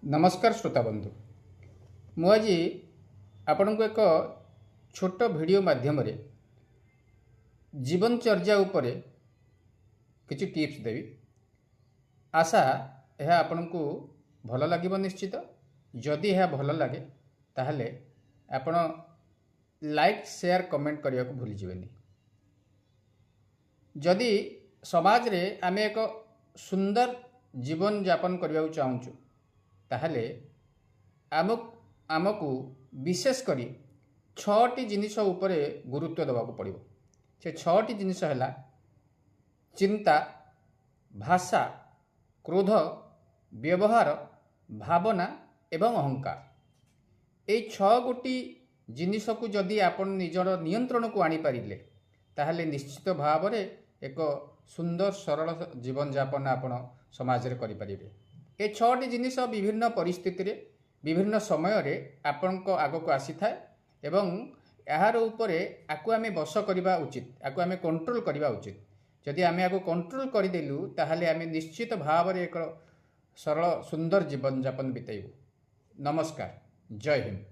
ନମସ୍କାର ଶ୍ରୋତା ବନ୍ଧୁ, ମୁଁ ଆଜି ଆପଣଙ୍କୁ ଏକ ଛୋଟ ଭିଡ଼ିଓ ମାଧ୍ୟମରେ ଜୀବନଚର୍ଯ୍ୟା ଉପରେ କିଛି ଟିପ୍ସ ଦେବି। ଆଶା, ଏହା ଆପଣଙ୍କୁ ଭଲ ଲାଗିବ ନିଶ୍ଚିତ। ଯଦି ଏହା ଭଲ ଲାଗେ, ତାହେଲେ ଆପଣ ଲାଇକ୍, ସେୟାର, କମେଣ୍ଟ କରିବାକୁ ଭୁଲିଯିବେନି। ଯଦି ସମାଜରେ ଆମେ ଏକ ସୁନ୍ଦର ଜୀବନଯାପନ କରିବାକୁ ଚାହୁଁଛୁ, ତାହେଲେ ଆମକୁ ବିଶେଷ କରି ଛଅଟି ଜିନିଷ ଉପରେ ଗୁରୁତ୍ୱ ଦେବାକୁ ପଡ଼ିବ। ସେ ଛଅଟି ଜିନିଷ ହେଲା ଚିନ୍ତା, ଭାଷା, କ୍ରୋଧ, ବ୍ୟବହାର, ଭାବନା ଏବଂ ଅହଙ୍କାର। ଏଇ ଛଅ ଗୋଟି ଜିନିଷକୁ ଯଦି ଆପଣ ନିଜର ନିୟନ୍ତ୍ରଣକୁ ଆଣିପାରିଲେ, ତାହେଲେ ନିଶ୍ଚିତ ଭାବରେ ଏକ ସୁନ୍ଦର ସରଳ ଜୀବନଯାପନ ଆପଣ ସମାଜରେ କରିପାରିବେ। ଏ ଛଅଟି ଜିନିଷ ବିଭିନ୍ନ ପରିସ୍ଥିତିରେ, ବିଭିନ୍ନ ସମୟରେ ଆପଣଙ୍କ ଆଗକୁ ଆସିଥାଏ ଏବଂ ଏହାର ଉପରେ ଆକୁ ଆମେ ବଶ କରିବା ଉଚିତ, ଆକୁ ଆମେ କଣ୍ଟ୍ରୋଲ କରିବା ଉଚିତ। ଯଦି ଆମେ ଆକୁ କଣ୍ଟ୍ରୋଲ କରିଦେଲୁ, ତାହେଲେ ଆମେ ନିଶ୍ଚିତ ଭାବରେ ଏକ ସରଳ ସୁନ୍ଦର ଜୀବନଯାପନ ବିତେଇବୁ। ନମସ୍କାର, ଜୟ ହିନ୍ଦ।